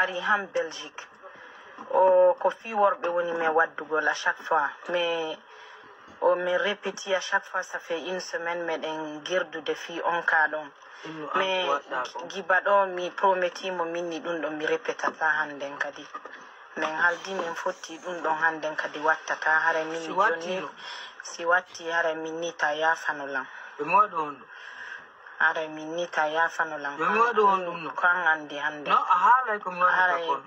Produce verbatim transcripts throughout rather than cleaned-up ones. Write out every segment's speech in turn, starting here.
Ari han Belgique. O, ko fii worɓe woni men waddugol à chaque fois. Mais o, men répéti à chaque fois, ça fait une semaine, meɗen gerdude fii on kaa ɗon. Mais giba ɗo, mi prometi mo minni ɗun ɗon mi répétata hannden kadi. Men haldi men fotti ɗun ɗon hannden kadi wattata. Haray minni jonni, si watti, haray minni ta yaafano lan. Haray minni ta yaafano lan. Ko an anndi hannden. Haray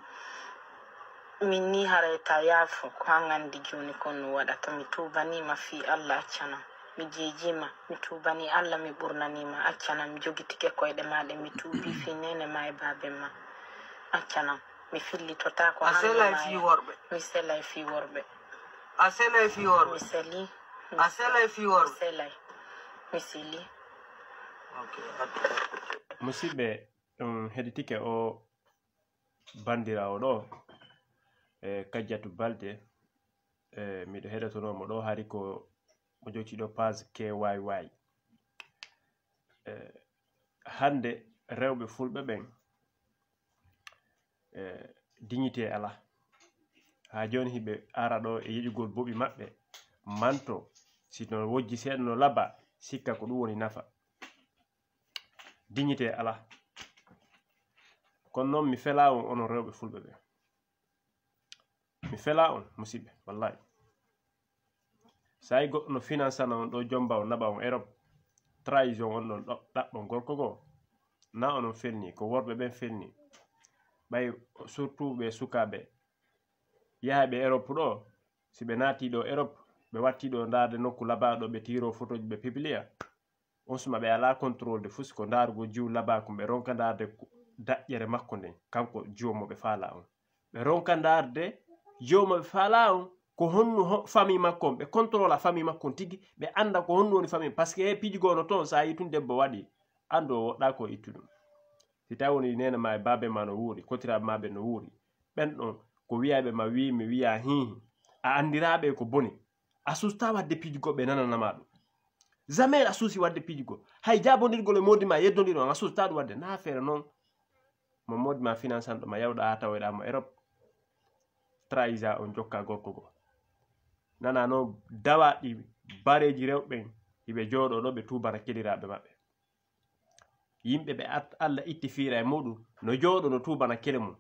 Min ni haray ta yaafo, ko an anndi jooni ko no waɗata. Mi tuubanii ma fii Alla, accanam. Mi jeejii ma, mi tuubanii Alla, mi ɓurnanii ma, accanam. Mi jogitike koyɗe maa ɗe, mi tuubii fii neene maa e baaben maa, accanam. Mi fillitotaako. A hanno selay maa fii ya- worɓe. Mi selay fii worɓe. A selay fii worɓe. Mi selii. Mi A selay fii worɓe. Mi selay. Mi selii. Ok, attu. Musidɓe, ɗum heɗitike o banndiraawo ɗo, e Kajjatu Balde, e miɗo heɗotonoo mo ɗo, hari ko mo jowti ɗo page K Y Y. E hannde rewɓe fulɓe ɓen, e dignité alaa. Haa jooni hiɓe ara ɗo e yiɗugol boɓi maɓɓe, manto, si no wojji seeɗa no laba, sikka ko ɗum woni nafa. Dignité alaa. Kono non mi felaa on, onon rewɓe fulɓe ɓe. Mi felaa on, musidɓe, wallahi. Sa yi goɗɗo no finansana on ɗo, jomba on, naɓa on Europe, trahison on ɗon ɗo-, ɗaɓɓon gorko goo. Na onon felni, ko worɓe ɓen felni. Ɓay surtout ɓe sukaaɓe yahayɓe Europe ɗo, si ɓe naati ɗo Europe, ɓe watti ɗo ndaarde nokku labaaɗo, ɓe tiiro fotooji, ɓe pibliya. On suma ɓe alaa contrôle de fus, ko ndaarugol jiwu labaa kun, ɓe ronka ndaarde ku-, daƴƴere makko nden, kanko jiwo mo ɓe faalaa on. Ɓe ronka ndaarde jiwo mo ɓe faalaa on, ko honno ho-, famille makko on, ɓe contrôla famille makko on tigi, ɓe annda ko honno woni famille, parce que piiji goo no toon, sa yi tun debbo waɗi, anndu o woɗɗaa ko ittu ɗum. Si tawi woni neene maa e baabe maa no wuuri, kotiraaɓe maa ɓe no wuuri, ɓen ɗon ko wiyayɓe ma wii, mi wiya hiihi, a anndiraaɓe ko boni. A suustaa waɗde piiji goo ɓe nanana ma ɗum. Jamais a suusi waɗde piiji goo. Hay jaabondirgol e moodi ma, yeddondir on, a suustaa ɗum waɗde. Na feere non. Mo moodi ma finansanɗo ma yawɗa haa tawoyɗaa mo Europe. Trahisa on jokka gorko goo. Nana non dawa ɗi bareeji rewɓe ɓen, hiɓe jooɗoo ɗo ɓe tuubana keliraaɓe maɓɓe. Yimɓe ɓe at-, Alla itti fiira e muɗum, no jooɗoo no tuubana kele mum.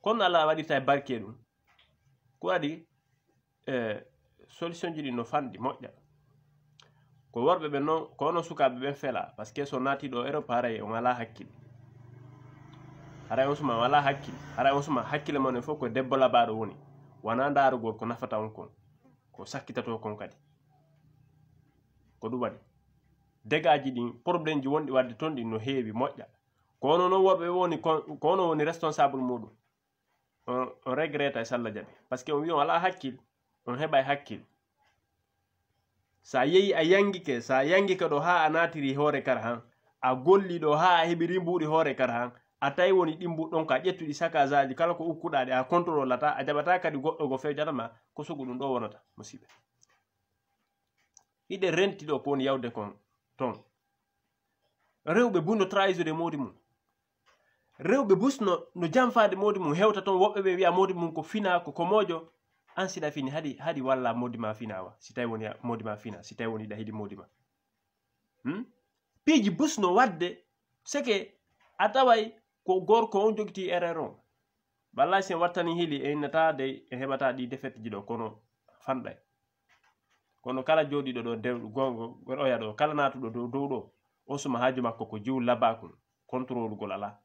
Kono Alla waɗirta e barke ɗum. Ko waɗi, eh, solution ji ɗin no fanɗi, moƴƴa. Ko worɓe ɓen non, ko onon sukaaɓe ɓen fela, parce que so naati ɗo Europe, haray on alaa hakkil. Haray on suma on alaa hakkil. Haray on suma hakkile mon en fof ko debbo labaaɗo woni. Wanaa ndaarugol ko nafata on kon, ko sakkitatoo kon kadi. Ko ɗum waɗi. Dégâts ji ɗin, problème ji wonɗi waɗde ton ɗin no heewi, moƴƴa. Ko onon non worɓe ɓe woni kon, ko onon woni responsable muɗum. On, on regretta e Salla Jabi. Parce que on wi on alaa hakkil, on heɓay hakkil. Sa yehi a yangike, sa yangike ɗo haa a naatiri hoore kar han, a golli ɗo haa a heɓiri mbuuɗi hoore kar han, a tawi woni ɗin mbuuɗi ɗon ko a ƴettuɗi sakasaaji, kala ko ukkuɗaa ɗi a contrôlata, a jaɓata kadi goɗɗo go fewjata ma, ko sugu ɗum ɗo wonata, musiɓɓe. Hiɗen renti ɗo ko woni yawde kon ton. Rewɓe bus no trahisude moodi mum. Rewɓe bus no, no janfaade moodi mum, hewta ton, woɓɓe ɓe wi'a moodi mum ko fina, ko komoojo. An siɗa fini, hadi, hadi walla moodi ma fina wa, si tawi woni a-, moodi ma fina, si tawi woni ɗa hidi moodi ma. Hmm? Piiji bus no waɗde, seke a taway ko gorko on jogiti erreur on. Wallahi, si en wattani hili, en innata dey, en heɓata ɗi défaite ji ɗo, kono fanɗay. Kono kala jooɗiiɗo ɗo, dewɗo, gongo, oya ɗo, kala naatuɗo dow, dow ɗo, on suma haaju makko ko jiwu labaa kun, contrôle gol alaa.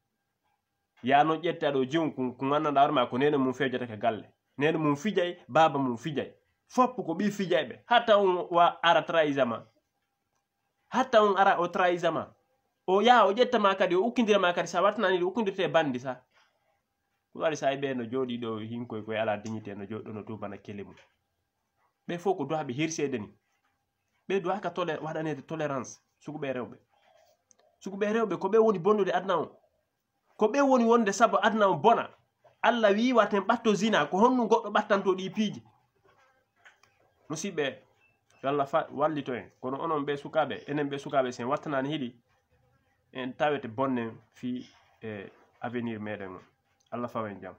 Yaa non ƴetta ɗo jiwu kun, kun anndanɗaa hoore maa ko neene mum fewjata ka galle. Neene mum fijay, baaba mum fijay. Foppu ko ɓii fijayɓe. Hatta on wa ara trahisa ma. Hatta on ara o trahisa ma. O yaha o ƴetta ma kadi, o ukkindira ma kadi, sa wattanaani ɗo ukkindirte e bandi sa. Ko waɗi sa e ɓe no jooɗii ɗo hinkoy koye alaa dignité, no jooɗi ɗo no tuubana kele mum. Ɓe fof ko duwaaɓe hirseede ni. Ɓe duwaaka tole-, waɗaneede tolérance, sukuɓe rewɓe. Sukuɓe rewɓe, ko ɓe woni bonnude aduna on. Ko ɓe woni wonde sabu aduna on bona. Alla wii waten ɓatto zina, ko honɗum goɗɗo ɓattanto ɗi piiji? Musiɓɓe, yo Alla fa-, wallito en. Kono onon ɓe sukaaɓe, enen ɓe sukaaɓe, si en wattanaani hiɗi, en tawete bonnen fii, e, avenir meɗen on. Allah fawen jam.